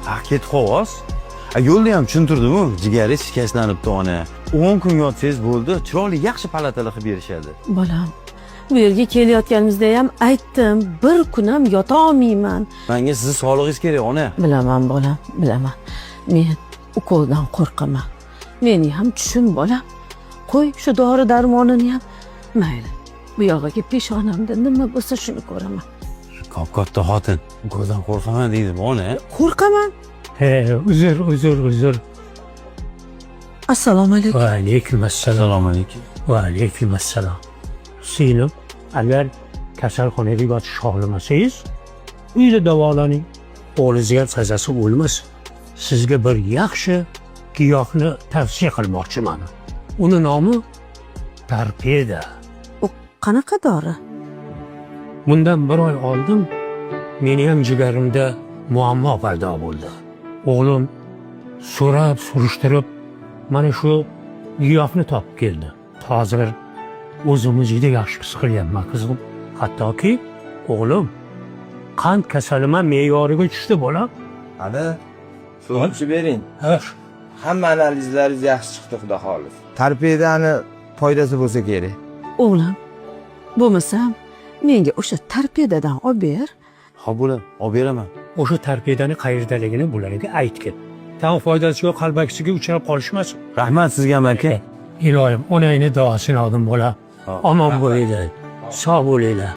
Ha, ketib qolvoz. Yo'lda ham tushuntirdim-u, jigaringiz shikastlanibdi, ona. 10 kun yotsangiz bo'ldi, chiroyli, yaxshi palatalar qilib berishadi. Bolam, bu yerga kelayotganimizda ham aytdim, bir kun ham yota olmayman. Menga sizni sog'lig'ingiz kerak, ona. Bilaman, bolam, bilaman. Men ukoldan qo'rqaman. Meni ham tushun, bolam. Qo'y shu dori darmonini ham. Mayli, bu yog'iga peshonamda nima bo'lsa, shuni ko'raman. Kop katta xotin, ukoldan qo'rqaman deydi, ona. Qo'rqaman. He, uzr, uzr, uzr. Assalomu alaykum. Va alaykum assalom. Assalomu alaykum. Va alaykum assalom. Singlim, agar kasalxonaga yotish xohlamasangiz, uyda davolaning. O'g'lingizga ham sazasi o'lmas. Sizga bir yaxshi giyohni tavsiya qilmoqchiman. Uni nomi torpeda. U qanaqa dori? Bundan bir oy oldin meni ham jigarimda muammo paydo bo'ldi. O'g'lim so'rab surishtirib mana shu giyohni topib keldi. Hozir o'zimni juda yaxshi his qilyapman, qizim. Hattoki o'g'lim, qand kasalim ham me'yoriga tushdi, bolam. Ana, so'rab bering. Ha. Hamma analizlaringiz yaxshi chiqdi, xudo xohlasa. Torpedani foydasi bo'lsa kerak. O'g'lim, bo'lmasam menga o'sha torpedadan olib ber. Xo'p, bo'ladi, olib beraman. O'sha torpedani qayerdaligini bularga aytgin. Tan foydasi yo'q, qalbakisiga uchrab qolishmasin. Rahmat sizga ham, aka. Iloyim, onangni duosini oldim, bola. Omon bo'linglar, sog' bo'linglar.